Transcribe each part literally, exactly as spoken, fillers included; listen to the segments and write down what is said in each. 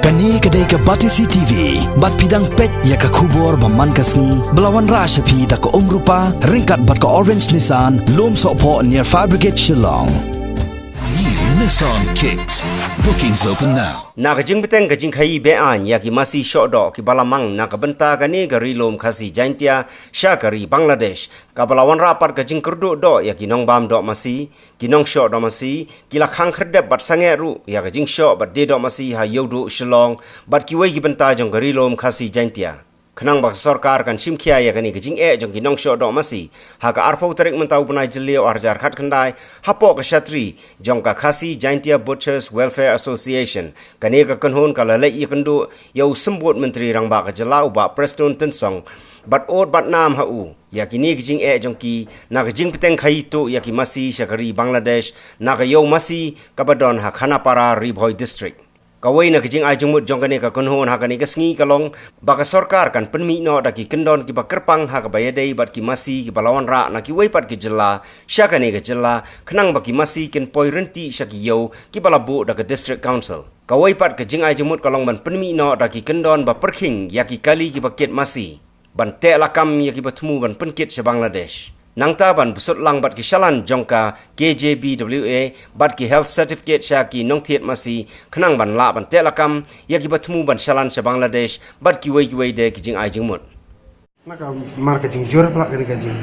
Kane ka dei ka Batesi T V, bad phi dang peit ïa ka khubor ba man ka sngi, ba la wanrah sha phi da ka Umrupa, ryngkat bad ka Orange Nissan, Lum Sohphoh near Fire Brigade Shillong. New Nissan Kicks. Bookings open now. Na ka jingpyrshang ka jingkhaii beaiñ ïa ki masi shohdoh ki ba la mang na ka bynta kane ka Ri Lum Khasi Jaintia sha ka ri Bangladesh, ka ba la wanrah pat ka jingkyrduh doh ïa ki nongbam doh masi, ki nongshoh doh masi, ki la khang khyrdep bad sangeh ruh ïa ka jingshoh bad die doh masi ha Ïewduh Shillong bad kiwei ki bynta jong ka Ri Lum Khasi Jaintia. Khnang ba ka sorkar kan shim khia ïa kane ka jingeh jong ki nongshoh doh masi, ha ka arphew tarik mynta u bnai Jylliew arhajar khatkhyndai, hapoh ka shatri jong ka Khasi Jaintia Butchers Welfare Association, kane ka kynhun ka la leit ïakynduh ïa u Symbud Myntri Rangbah ka jylla u Bah Prestone Tynsong, bad ot bad nam ha u ïa kine ki jingeh jong ki, na ka jingpyrshang khaii tuh ïa ki masi sha ka ri Bangladesh, na ka ïew masi ka ba don ha Khanapara, Ri Bhoi District. Kawei na ka jingai jingmut jong kane ka kynhun ha kane ka sngi ka long ba ka sorkar kan pynmih noh da ki kyndon ki ba kyrpang ha ka ba ïadei bad ki masi ki ba la wanrah na kiwei pat ki jylla sha kane ka jylla, khnang ba ki masi kin poi rynti sha ki ïew ki ba la buh da ka District Council. Kawei pat ka jingai jingmut ka long ban pynmih noh da ki kyndon ba pyrkhing ïa ki kali ki ba kit masi, ban teh lakam ïa ki ba thmu ban pynkit sha Bangladesh. Nangta ban bsut lang bad ki shalan jong ka K J B W A bad ki health certificate sha ki nongthied masi, khnang ban lah ban teh lakam ïa ki ba thmu ban shalan sha Bangladesh bad kiwei kiwei de ki jingai jingmut. Na ka mar ka jingjur pla kane ka jing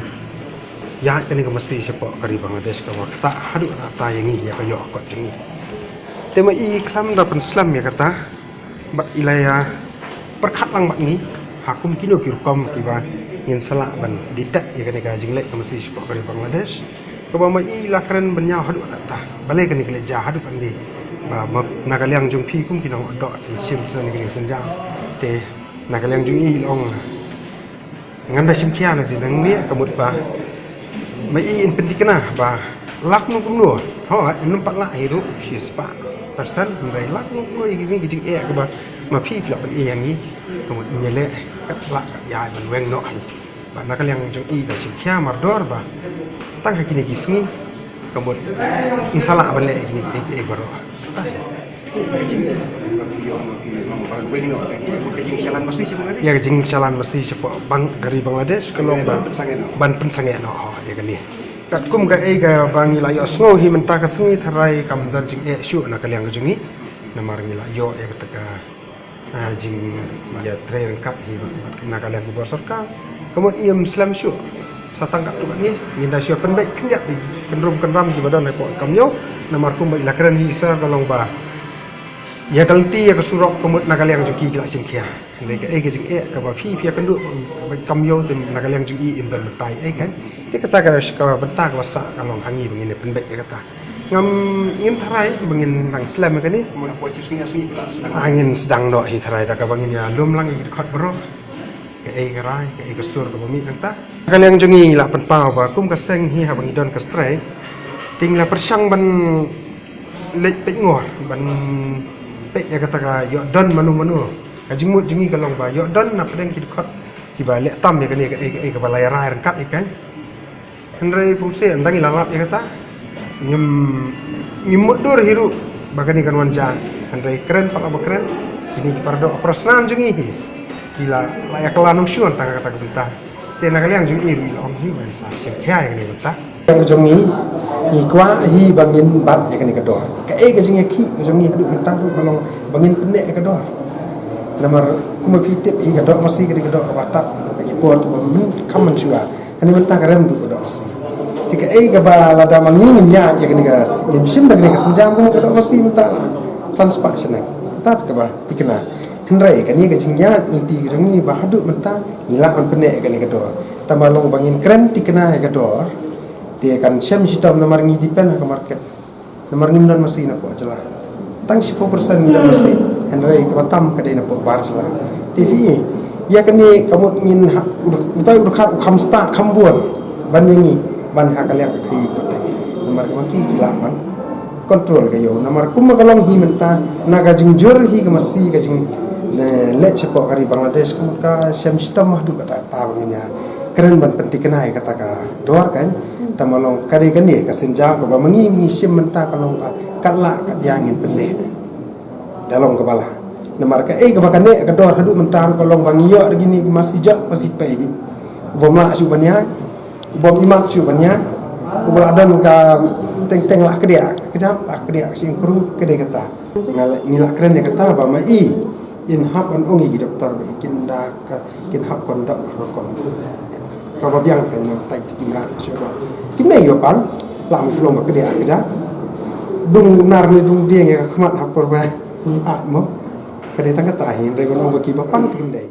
ïa kane ka masi shapoh ka ri Bangladesh ka wa kata haduh kata ïa ngi ïa ka ïoh kot jong ngi. Te ma i khlam da pynslem ïa kata, bad i la ïa pyrkhat lang bad ngi ha kum kino ki rukom ki ba ngin sa lah ban detect ïa kane ka jingleh ka masi shapoh ka ri Bangladesh. Ka ba ma i la kren ban ïaw haduh kata, balei kane ka leit jia haduh kane. Ba ma, na ka liang jong phi kum ki nongdoh ki shim sngewbha kane ka synjam. Te na ka liang jong i long ngan da shim khia na di nang nia ka mut ba ma i in pynthikna ba lak nu kumno. Ho, in ym pat lah hi ruh shi spah percent, hynrei lak nu kumno ïa ki jingeh ka ba ma phi phi la pyn-i ïa ngi, ka mut ïa leh kat lah kat ïa ban weng noh hi. Ba na ka liang jong i da shim khia mardor ba tang ha kine ki sngi ka mut in sa lah ban leh kine ki, eh, baroh. Ïa ka jingshalan masi shapoh Bang-, ka ri Bangladesh ka long ba ban pynsangeh noh ïa kane. Katkum kaei ka ba ngi la ïohsngew hi mynta ka sngi, tharai kam don jingeh shuh na ka liang ka jong ngi. Namar ngi la ïoh ïa kata ka, ah, jingïatrei ryngkat hi na ka liang ka bor sorkar. Ka mut ngim slem shuh. Sa tang katto katne, ngin da shu pynbeit khyndiat ïa ki kynrum kynram ki ba don hapoh Kam Ïew. Namar kumba i la kren hi sir ka long ba ïa ka lynti ïa ka surok ka mut na ka liang jong ki ki la shim khia. Hynrei kaei ka jingeh ka ba phi phi ïakynduh ba Kam Ïew te na ka liang jong i im don mynta ei ka. Te kata ka, ka bynta ka ba sah ka long ha ngi ba ngin ïa pynbeit ïa kata. Ngam, ngim tharai ba ngin nang slem ïa kane. Ah, ngin sdang noh hi tharai da ka ba ngin ïa lum lang ïa ki dkhot baroh. Kaei ka rai, kaei ka sur ka ba mih nangta. Ka liang jong ngi la pynpaw ba kum ka seng hi ha ba ngi don ka strike, te ngi la pyrshang ban leit peit ngor, ban peit ïa kata ka ïoh don mano mano. Ka jingmut jong ngi ka long ba ïoh don na pdeng ki dkhot ki ba leh tam ïa kane kaei kaei ka ba la ïa rai ryngkat ïa ka. Hynrei pumse ynda ngi la lap ïa kata, ngim, ngim mutdur hi ruh ba kane kan wan jia. Hynrei kren pat la ba kren, kine ki para doh para snam jong ngi hi ki la, la ïa kylla nongshun tang kata ka bynta. Te na ka liang jong i ruh i la ong hi ban sa shim khia ïa kane ka bynta. Ka jong ngi, ngi kwah hi ba ngin bat ïa kane ka dor. Kaei ka jingïakhih ka jong ngi haduh mynta ruh ka long ba ngin pynneh ïa ka dor. Namar kumba phi tip hi ka doh masi ka dei ka doh kaba tad ha ki por kiba mynkham mynshuwa. Kane mynta ka rem duh ka doh masi. Te kaei kaba lada ma ngi ngim ïaid ïa kane ka, ngim shim da kane ka sienjam, ka mut ka doh masi mynta la san spah shiteng. Tad kaba thikna. Hynrei kane ka jingïaid lynti ka jong ngi ba haduh mynta ngi lah ban pynneh ïa kane ka dor. Tangba long ba ngin kren thikna ïa ka dor, te kan shem shitom namar ngi depend ha ka market. Namar ngim don masi na pdeng jylla. Tang shiphew percent ngi don masi. Hynrei kaba tam ka dei na pdeng bar jylla. Te phi ïa kane ka mut ngin ha, utai u dkhar u kham stad kham bun ban ïa ngi ban ha ka liang ka kti pateng. Namar ka ma ki ki lah ban control ka ïew. Namar kumba ka long hi mynta na ka jingjur hi ka masi ka jing, ne, leit shapoh ka ri Bangladesh ka mut ka shem shitom haduh kata ta ba ngin ïa kren ban pynthikna ïa kata ka dor kan. Tangba long ka dei kane ka sienjam kaba ma ngi ngi shim mynta ka long ba kat lah kat ïa ngin pynneh. Da long kaba lah. Namar kaei kaba kane ka dor haduh mynta ka long ba ngi ïoh da kine ki masi jot masi pei. Bym lah shuh ban ïaid, bym imat shuh ban ïaid. Uba la don ka teng teng lah kdiah ka jam lah kdiah ka sing kru ka dei kata. Nga la- ngi la kren ïa kata ba ma i in hap ban ong ïa ki doktor ba kin da ka kin hap kon dap ha kon. Kaba biang ka nam tai ti kim ran shuh ba kine ïa pang la mu flong ba kdiah ka jam. Dung nar ni dung dieng ïa ka khmat hap kor ba. At mo. Ka dei tang kata hin re kon ong ba ki ba pang ti kin dei.